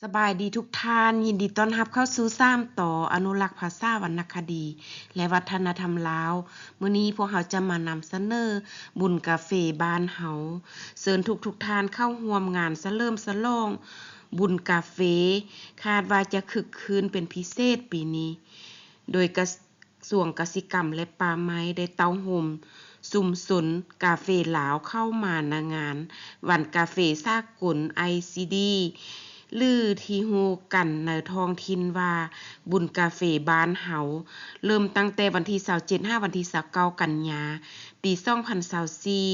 ສະບາຍດີທຸກທ່ານ, ຍິນດີຕ້ອນຮັບເຂົ້າສູ່ສາມຕໍ່ ອະນຸລັກພາສາ, ວັນນະຄະດີ ແລະ ວັດທະນະທຳລາວ. ມື້ນີ້ພວກເຮົາຈະມານຳສະເໜີບຸນກາເຟບ້ານເຮົາ. ເຊີນທຸກໆທ່ານເຂົ້າຮ່ວມງານສະເຫຼີມສະຫຼອງບຸນກາເຟ, ຄາດວ່າຈະຄຶກຄື້ນເປັນພິເສດປີນີ້, ໂດຍກະ ກະຊວງກະສິກຳ ແລະ ປ່າໄມ້ ໄດ້ເຕົ້າໂຮມຊຸມຊົນກາເຟລາວເຂົ້າມາໃນງານວັນກາເຟສາກົນ ໄອຊີດີ ຫຼື ທີ່ຮູ້ກັນໃນທ້ອງຖິ່ນວ່າ ບຸນກາເຟບ້ານເຮົາ, ເລີ່ມຕັ້ງແຕ່ວັນທີຊາວເຈັດ ຫາວັນທີຊາວເກົ້າ ກັນຍາ ປີສອງພັນຊາວສີ່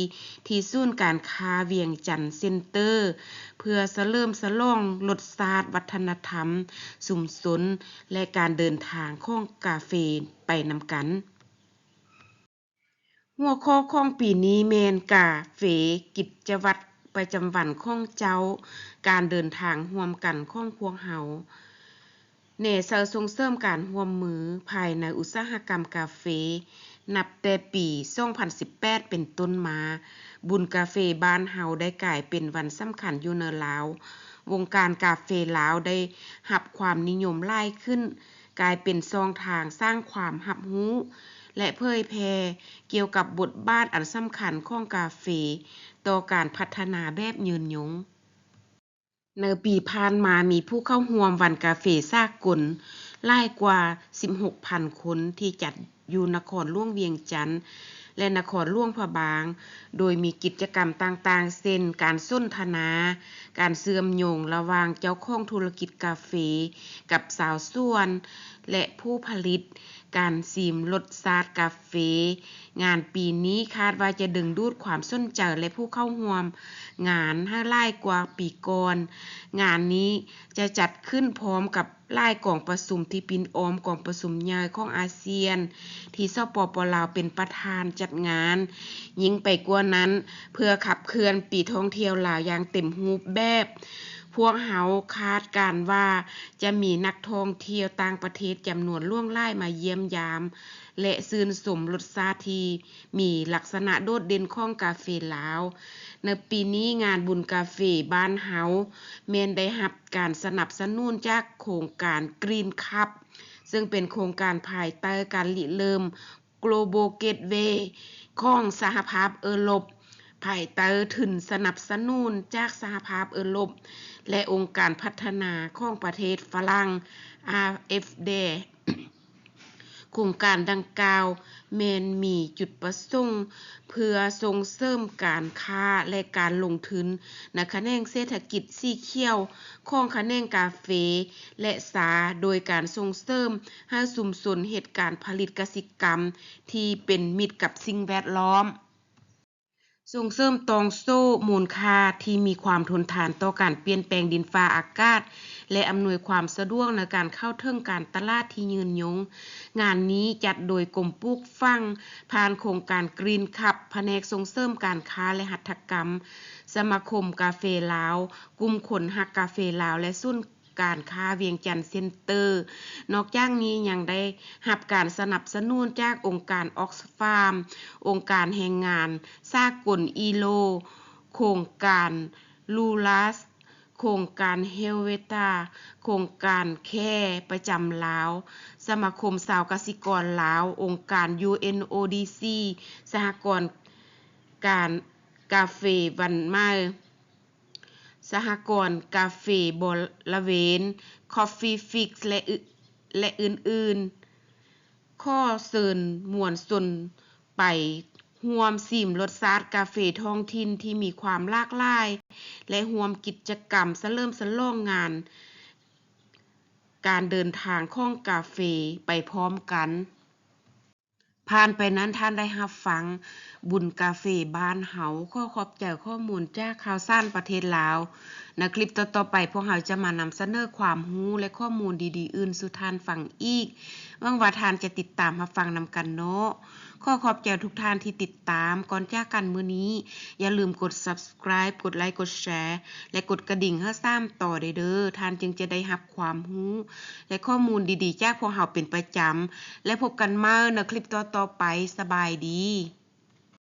ທີ່ສູນການຄ້າວຽງຈັນເຊັນເຕີ ເພື່ອສະເຫຼີມສະຫຼອງລົດຊາດວັດທະນະທຳຊຸມຊົນ ແລະ ການເດີນທາງຂອງກາເຟໄປນຳກັນ. ຫົວຂໍ້ຂອງປີນີ້ແມ່ນ ກາເຟ ກິດຈະວັດປະຈຳວັນຂອງເຈົ້າ, ການເດີນທາງຮ່ວມກັນຂອງພວກເຮົາ. ແນໃສ່ສົ່ງເສີມການຮ່ວມມືພາຍໃນອຸດສາຫະກຳກາເຟ. ນັບແຕ່ປີສອງພັນສິບແປດເປັນຕົ້ນມາ, ບຸນກາເຟບ້ານເຮົາໄດ້ກາຍເປັນວັນສຳຄັນຢູ່ໃນລາວ. ວົງການກາເຟລາວໄດ້ຮັບຄວາມນິຍົມຫຼາຍຂຶ້ນ, ກາຍເປັນຊ່ອງທາງສ້າງຄວາມຮັບຮູ້ ແລະ ເຜີຍແຜ່ກ່ຽວກັບບົດບາດອັນສຳຄັນຂອງກາເຟຕໍ່ການພັດທະນາແບບຍືນຍົງ. ໃນປີຜ່ານມາມີຜູ້ເຂົ້າຮ່ວມວັນກາເຟສາກົນຫຼາຍກວ່າສິບຫົກພັນຄົນ ທີ່ຈັດຢູ່ນະຄອນຫຼວງວຽງຈັນ ແລະ ນະຄອນຫຼວງພະບາງ, ໂດຍມີກິດຈະກຳຕ່າງໆ ເຊັ່ນ ການສົນທະນາ, ການເຊື່ອມໂຍງລະຫວ່າງເຈົ້າຂອງທຸລະກິດກາເຟກັບຊາວສວນ ແລະ ຜູ້ຜະລິດ, ການຊີມລົດຊາດກາເຟ. ງານປີນີ້ຄາດວ່າຈະດຶງດູດຄວາມສົນໃຈ ແລະ ຜູ້ເຂົ້າຮ່ວມງານໃຫ້ຫຼາຍກວ່າປີກ່ອນ. ງານນີ້ຈະຈັດຂຶ້ນພ້ອມກັບຫຼາຍກອງປະຊຸມທີ່ປິ່ນອ້ອມກອງປະຊຸມໃຫຍ່ຂອງອາຊຽນ ທີ່ ສປປ ລາວ ເປັນປະທານຈັດງານ. ຍິ່ງໄປກວ່ານັ້ນ, ເພື່ອຂັບເຄື່ອນປີທ່ອງທ່ຽວລາວຢ່າງເຕັມຮູບແບບ, ພວກເຮົາຄາດການວ່າຈະມີນັກທ່ອງທ່ຽວຕ່າງປະເທດຈຳນວນຫຼວງຫຼາຍມາຢ້ຽມຢາມ ແລະ ຊື່ນຊົມລົດຊາດທີ່ມີລັກສະນະໂດດເດັ່ນຂອງກາເຟລາວ. ໃນປີນີ້, ງານບຸນກາເຟບ້ານເຮົາແມ່ນໄດ້ຮັບການສະໜັບສະໜູນຈາກໂຄງການ Green Cup ເຊິ່ງເປັນໂຄງການພາຍໃຕ້ການລິເລີ່ມ Global Gateway ຂອງສະຫະພາບເອີຣົບ, ພາຍໃຕ້ທຶນສະໜັບສະໜູນຈາກສະຫະພາບເອີຣົບ ແລະ ອົງການພັດທະນາຂອງປະເທດຝຣັ່ງ ອາເອັຟເດ. ໂຄງການດັ່ງກ່າວແມ່ນມີຈຸດປະສົງເພື່ອສົ່ງເສີມການຄ້າ ແລະ ການລົງທຶນໃນຂະແໜງເສດຖະກິດສີຂຽວຂອງຂະແໜງກາເຟ ແລະ ຊາ, ໂດຍການສົ່ງເສີມໃຫ້ຊຸມຊົນເຮັດການຜະລິດກະສິກຳທີ່ເປັນມິດກັບສິ່ງແວດລ້ອມ. ສົ່ງເສີມຕ່ອງໂສ້ມູນຄ່າທີ່ມີຄວາມທົນທານຕໍ່ການປ່ຽນແປງດິນຟ້າອາກາດ ແລະ ອຳນວຍຄວາມສະດວກໃນການເຂົ້າເຖິງການຕະຫຼາດທີ່ຍືນຍົງ. ງານນີ້ຈັດໂດຍກົມປູກຝັງ ຜ່ານໂຄງການ Green Cup, ພະແນກສົ່ງເສີມການຄ້າ ແລະ ຫັດຖະກຳ, ສະມາຄົມກາເຟລາວ, ກຸ່ມຄົນຮັກກາເຟລາວ ແລະ ສູນ ການຄ້າວຽງຈັນເຊັນເຕີ. ນອກຈາກນີ້ຍັງໄດ້ຮັບການສະໜັບສະໜູນຈາກອົງການອອກສະຟາມ, ອົງການແຮງງານສາກົນ ອີໂລ, ໂຄງການ ລູລາສ, ໂຄງການ ເຮວເວຕາ, ໂຄງການ ແຄ ປະຈຳລາວ, ສະມາຄົມຊາວກະສິກອນລາວ, ອົງການ ຢູເອັນໂອດີຊີ, ສະຫະກອນການກາເຟວັນໃໝ່, ສະຫະກອນກາເຟບໍລະເວນ, ຄອບຟີຟິກ ແລະ ອື່ນໆ. ຂໍເຊີນມວນຊົນໄປຮ່ວມຊິມລົດຊາດກາເຟທ້ອງຖິ່ນທີ່ມີຄວາມຫຼາກຫຼາຍ ແລະ ຮ່ວມກິດຈະກຳສະເຫຼີມສະຫຼອງງານການເດີນທາງຂອງກາເຟໄປພ້ອມກັນ. ຜ່ານໄປນັ້ນທ່ານໄດ້ຮັບຟັງບຸນກາເຟບ້ານເຮົາ. ຂໍຂອບໃຈຂໍ້ມູນຈາກຂ່າວສານປະເທດລາວ. ໃນຄລິບຕໍ່ໆໄປ, ພວກເຮົາຈະມານຳສະເໜີຄວາມຮູ້ ແລະ ຂໍ້ມູນດີໆອື່ນສູ່ທ່ານຟັງອີກ. ຫວັງວ່າທ່ານຈະຕິດຕາມຮັບຟັງນຳກັນເນາະ. ຂໍຂອບໃຈທຸກທ່ານທີ່ຕິດຕາມ. ກ່ອນຈາກກັນມື້ນີ້, ຢ່າລືມກົດ Subscribe ກົດໄລ, ກົດແຊ ແລະ ກົດກະດິ່ງໃຫ້ສາມຕໍ່ໄດ້ເດີ້. ທ່ານຈຶ່ງຈະໄດ້ຮັບຄວາມຮູ້ ແລະ ຂໍ້ມູນດີໆຈາກພວກເຮົາເປັນປະຈຳ ແລະ ພົບກັນໃໝ່ໃນຄລິບຕໍ່ໆໄປ. ສະບາຍດີ.